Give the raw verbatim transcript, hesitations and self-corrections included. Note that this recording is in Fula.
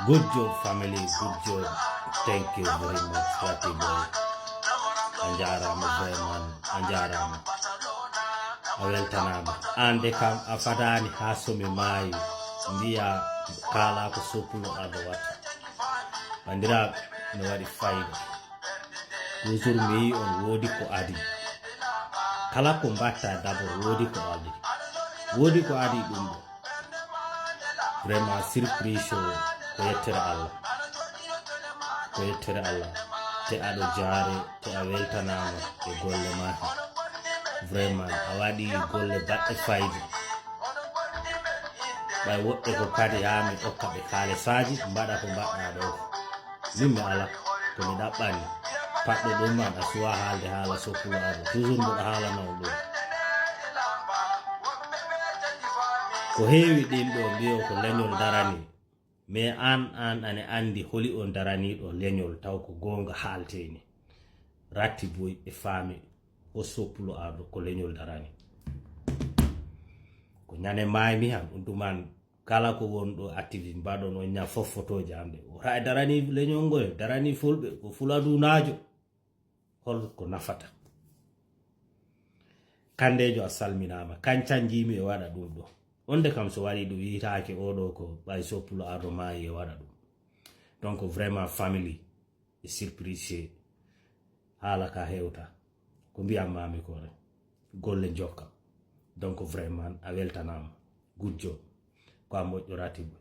Good job, family. Good job. Thank you very much, Rati boy. A njaaraama vraiment, a njaaraama. A weltanaama. Aan de kam a fadaani haa so mi maayi. Mbiya kaalaa ko Soppulo Ardo watta. Banndiraaɓe, no waɗi fayda. Toujours mi yi on woodi ko adi. Kala ko mbatta d'abord woodi ko adi. Woodi ko adi ɗum ɗo. Vraiment surprise o ko yettere Allah. Ko yettere Allah. Te aɗo jaare, te a weltanaama e golle ma he. Vraiment a waɗi golle baɗɗe fayda. Ɓay woɓɓe ko kadi haa mi okka ɓe kaalisaaji, mbaɗa ko mbaɗɗa ɗo. Min mi ala ko mi ɗaɓɓani. Paɗɗo ɗum man a suwa haalde haala Soppulo Ardo. Toujours mboɗo haalana on ɗum. Ko heewi ɗin ɗo mbiyo ko leñol darani. Mais aan, aan aɗa anndi holi on daraniiɗo leñol taw ko goonga haalteeni. Ratti boy e faami ko Soppulo Ardo ko leñol darani. Ko ñande maaymi han, on ɗum an kala ko won ɗo activiste mbaɗon on ña fof fotooji am ɗe. Wota e darani leñol ngol, darani fulɓe, ko fuladunaajo. Hol ko nafata? Kandeejo a salminaama, kancan njiimi e waɗa ɗum ɗo. On de kam so waɗi ɗum yitaake oɗo ko ɓay Soppulo Ardo maayi e waɗa ɗum. Donc vraiment family e surprise haala ka hewta. Ko mbiyam maami ko rek. Golle njokka. Donc vraiment a weltanaama. Good job. Ko a moƴƴo Rati boy.